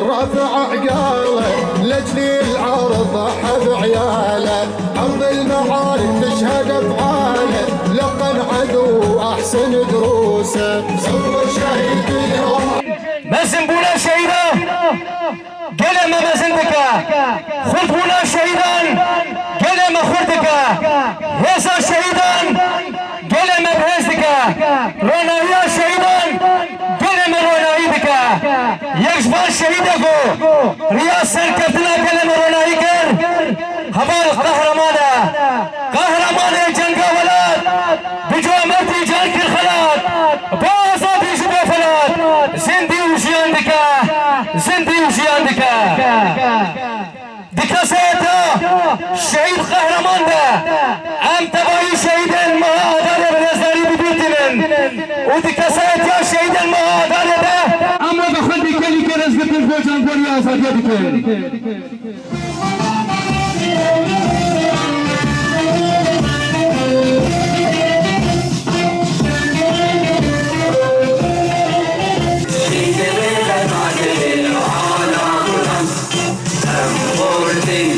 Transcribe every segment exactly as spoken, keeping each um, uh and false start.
رافع عقاله لأجل العرض ضحى بعياله، أرض المعارك تشهد أفعاله، لقن عدو أحسن دروسه، صبر شهيد اليوم. Mezinbûna şehîdan gelê me mezin dike. Xurtbûna şehîdan gelê me xurt dike. Hêza şehîdan gelê me bihêz dike. Ronahiya şehîdan gelê me ronahî dike. Yek ji van şehîdê ku riya serkeftina gelê me ronahî kir, heval qehreman e. Qehremanê cenga welat, bi camêrdî can kir xelat, bi azadî ji bo felat, zindî û jiyan dike, zindî û jiyan dike. Di kesayeta şehîd qehreman de em tevayî şehîdên meha Adarê bi rêzdarî bi bîr tînin û di kesayetiya şehîdên meha Adarê de em weke xwendî kelî kerez dikin bo cangoriya azadiya dikin. Em xortin,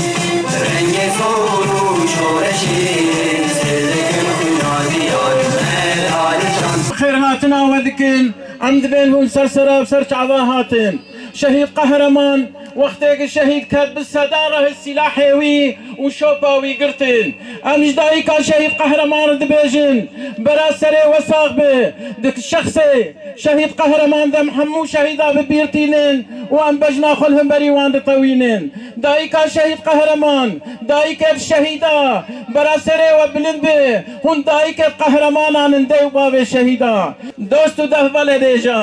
rengê zor û şoreşî, sêlekin xwîna diyan, helal can. Xêrhatina we dikin, em dibên hûn ser sera û ser çava hatin. Şehîd Qehreman, wextê ki şehîd ket, bi sedan re sîlahê wî û şopa wî girtin. Em ji dayika şehîd Qehreman re dibêjin, bera serê we sax be. Di şexsê şehîd Qehreman de em hemû şehîda bi bîr tînin û em bejna xwe li hemberî wan ditewînin. Dayika şehîd Qehreman, dayikê şehîda, bera serê we bilind be. Hûn dayikê qehremanan in, dê û bavê şehîda. Dost û dehvalê dêja,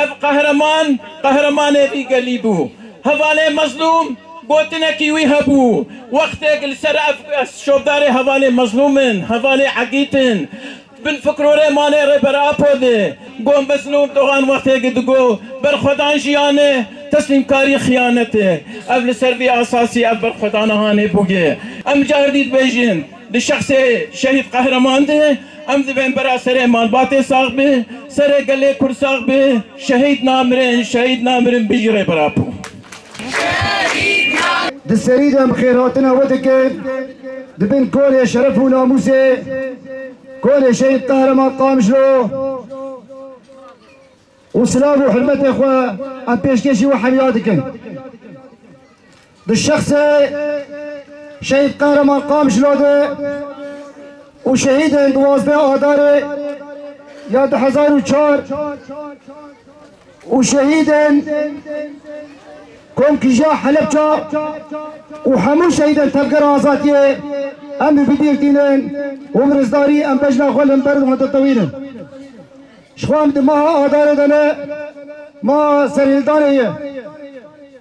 ev qehreman, qehremanê vî gelî bû. Hevalê Mezlûm gotinekî wî hebû. Wextê li ser ev şopdarê hevalê Mezlûm in, hevalê Egît in, bin fikrorê malê Rêber Apo de, go Mezlûm Dogan wextê ki digo, berxwedan jiyan e, teslîmkarî xiyanet e. Ev li ser vî asasî ev berxwedana hanê bûye. Em cardî dibêjin, di şexsê şehîd qehreman de, em dibên bera serê malbatê sax be, serê gelê Kurd sax be, şehîd namirin, şehîd namirin, bijî Rêber Apo. Di serî de em xêrhatina we dikin, di bin kolê şeref û namûsê kolê şehîd qehreman Qamijlo û silav û hurmetê xwe em pêşkêşî we hemiya dikin. Di şexsê şehîd qehreman Qamijlo de û şehîdên duwazdeh Adarê ya du hezar û çar û şehîdên Komkîja Helebça û hemû şehîdên Tevgera Azadiyê em bi bîr tînin û bi rêzdarî em bejna xwe li hember wan ditewînin. Ji xwe em di meha Adarê de ne, meha serhildanê ye,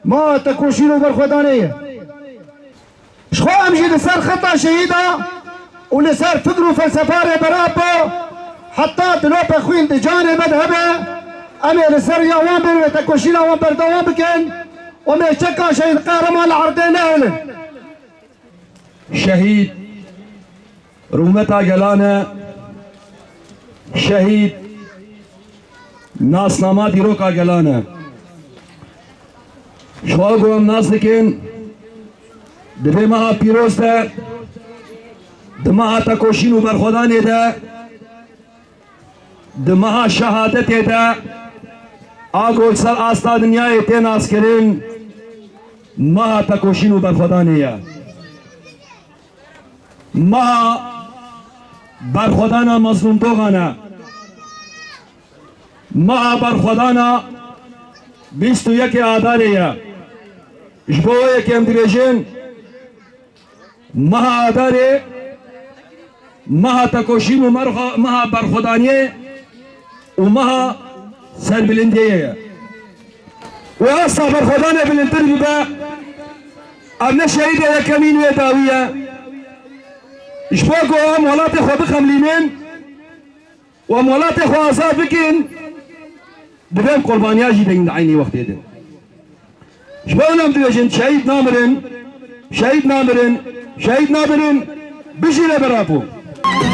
meha tekoşîn û berxwedanê ye. Ji xwe em jî li ser xeta şehîda û li ser fikr û felsefa Rêber Apo heta dilopê xwîn di canê me de hebe, em ê li ser riya wan bên wê tekoşîna wan berdewam bikin û em ê çeka şehîd qehreman li erdê nehêlin. Şehîd rûmeta gelan e, şehîd nasnama dîroka gelan e. Ji xwe ku em nas dikin, di vê meha pîroz de, di meha tekoşîn û berxwedanê de, di meha şehadetê de, a ku li ser asta dinyayê tê naskirin, meha tekoşîn û berxwedanê ye. Meha berxwedana Mazlûm Dogan e. Meha berxwedana bîst û yekê Adarê ye. Ji bo wê yekê em dibêjin, meha Adarê, meha tekoşîn û merxa-, meha berxwedaniyê û meha serbilindiyê ye. Û asta berxwedanê bilindtir bibe, ev ne şehîdê yekemîn wê dawî ye. Ji bo ku em welatê xwe bixemlînin û em welatê xwe azad bikin, divê em qurbaniya jî deyin di eynî wextê de. Ji bo em dibêjin, şehîd namirin, şehîd namirin, şehîd namirin, bijî Rêber Apo.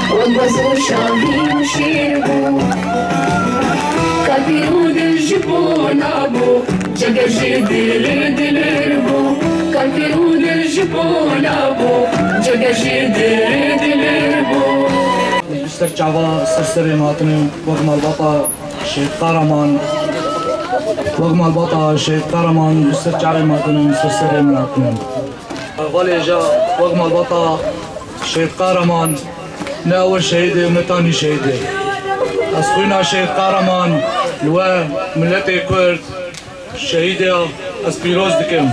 Wek Wezir Şahîn şêr bû, kafir û dil ji bo nabû. Cege jî dilê dilê bû, kalkir û dil ji pola bû. Cege jî dilê dilê bû. Li ser çava ser serê me hatine, wek malbata Şehîd Kahraman. Wek malbata Şehîd Kahraman li ser çavê me hatine, ser serê me hatine. Hevalê ja wek malbata Şehîd Kahraman, ne ew şehîd e, ne tanî şehîd e. Ez xwîna Şehîd Kahraman li we miletê Kurd, şehîdê ez pîroz dikim.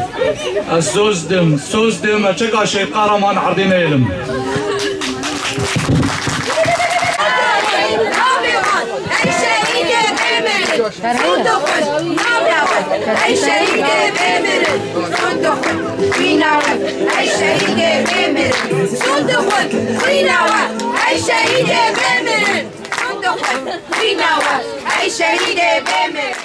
Ez soz dim, soz dim, ez çeka Şehîd Kahraman erdê neyêlim. Navê wan, ey şehîdê bêmirin. Sondoxun, navê wan, ey şehîdê bêmirin. Sondoxun, wîna we, ey şehîdê bêmirin. Sondoxun, wîna we, ey şehîdê bêmirin. Sondoxun, wîna we, ey şehîdê bêmirin.